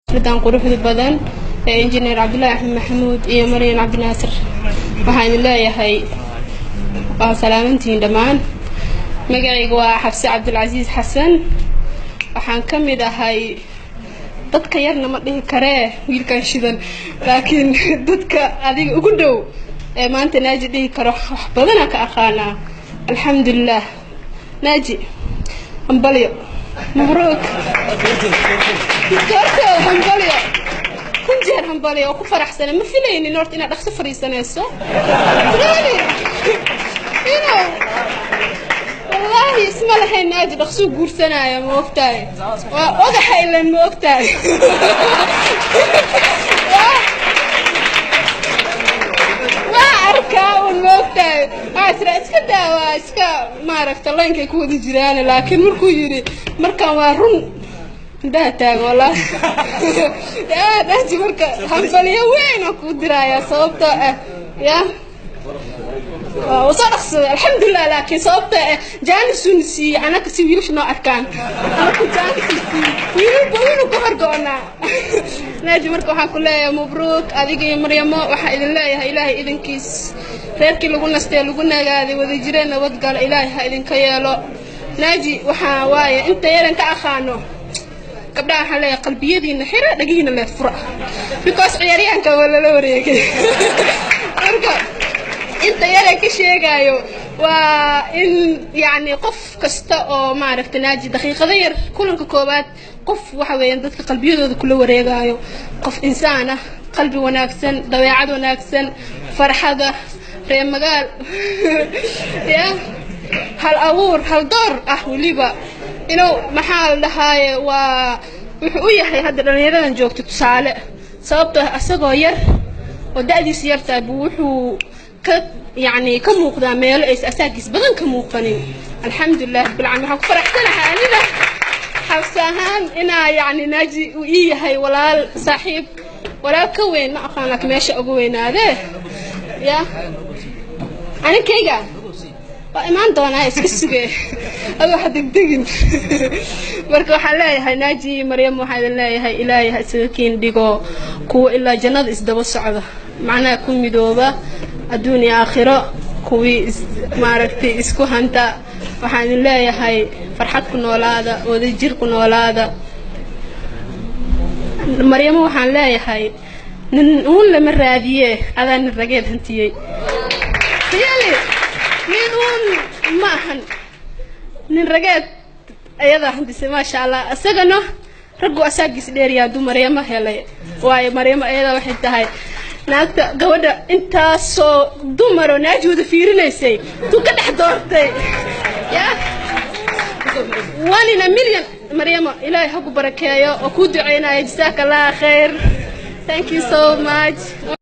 Xafladan quruxda badan ee Injineer Cabdulaahi Axmed Maxamuud iyo Maryan Cabdinaasir, waxaan idin leeyahay waa salaamantihiin dhammaan. Magacayga waa Xabse Cabdulcasiis Xasan. Waxaan ka mid ahay dadka yarna ma dhihi karee wiilkan shidan, laakiin dadka adiga ugu dhow ee maanta Naaji dhihi karo wax badanaa ka aqaanaa. Alxamdulilah, Naaji, hambalyo, mabruuk. Horta hambalyo, kun jeer hambalyo oo ku faraxsana. Ma filaynin horta inaad dhaqso fadhiisanayso. Really? Wallaahi isma lahayn Naaji dhaqsuu guursanaya. Ma ogtahay? Waa ogaxa ilan, ma ogtahay? Waa arkaa un, ma ogtahay? Waxaa tira iska daa, waa iska maaragta laynkay ku wada jiraan, laakiin markuu yidhi markaan waa run, indhaha taago wallaahi. Yaa Naaji, marka hambalyo weyn oo kuu diraaya sababtoo ah ya waa soo dhaqsaday, alxamdulilah. Laakiin sababta ah jaanisuna siiyey anaka si wiilasha noo arkaan, anaku jaanis siiyey wiilal badan ku horgo'naa. Naaji, marka waxaan ku leeyahay mabruuk adiga iyo Maryamo. Waxaan idin leeyahay Ilaahay idinkiis reerkii lagu nastay, lagu nagaaday, wada jireen, nabadgala Ilaahay ha idinka yeelo. Naaji, waxaa waaye inta yaran ka aqaano gabdhaha, waxaan leeyahay qalbiyadiina xira, dhagihiina lee fura, because ciyaaryahanka waa lala wareegay. Marka inta yaran ka sheegaayo waa in yacni qof kasta oo maaragta Naaji daqiiqado yar kulanka koowaad, qof waxa weeyaan dadka qalbiyadooda kula wareegaayo, qof insaan ah, qalbi wanaagsan, dabeecad wanaagsan, farxada, reer magaal ya, hal abuur, hal door ah weliba inuu maxaa la dhahaaye, waa wuxuu u yahay hadda dhallinyaradan joogto tusaale, sababtoo ah asagoo yar oo da'diisu yartahay buu wuxuu ka yacni ka muuqdaa meelo aysa asaagiis badan ka muuqanin. Alxamdulilah rabbil caalamiin. Waxaan ku faraxsanahay anina Xabsi ahaan inaa yacni Naaji uu ii yahay walaal, saaxiib, walaal ka weyn ma aqaan, laakiin meesha uga weynaadee ya aninkayga waa imaan doonaa, iska suge adoo ha degdegin. Marka waxaan leeyahay Naaji iyo Maryam, waxaan idin leeyahay Ilaahay ha isaga kiin dhigo kuwa ilaa jannada isdaba socda, macnaha ku midooba adduun iyo aakhiro, kuwii is maaragtay isku hanta. Waxaan idin leeyahay farxad ku noolaada, wadajir ku noolaada. Maryamo, waxaan leeyahay nin uun lama raadiye, adaa nin rageed hantiyey. Really, nin uun ma ahan, nin rageed ayadaa hantisay, maasha Allah. Isagana raggu asaagiis dheeriyaa hadduu Maryamo helay, waayo Maryamo ayadaa waxay tahay naagta gabadha intaasoo dumaroo Naaji wada fiirinaysay tuu ka dhex doortay ya one in a million. Maryamo, Ilaahay ha ku barakeeyo oo kuu duceynaya. Jazaaka Allah khayr, thank you so much.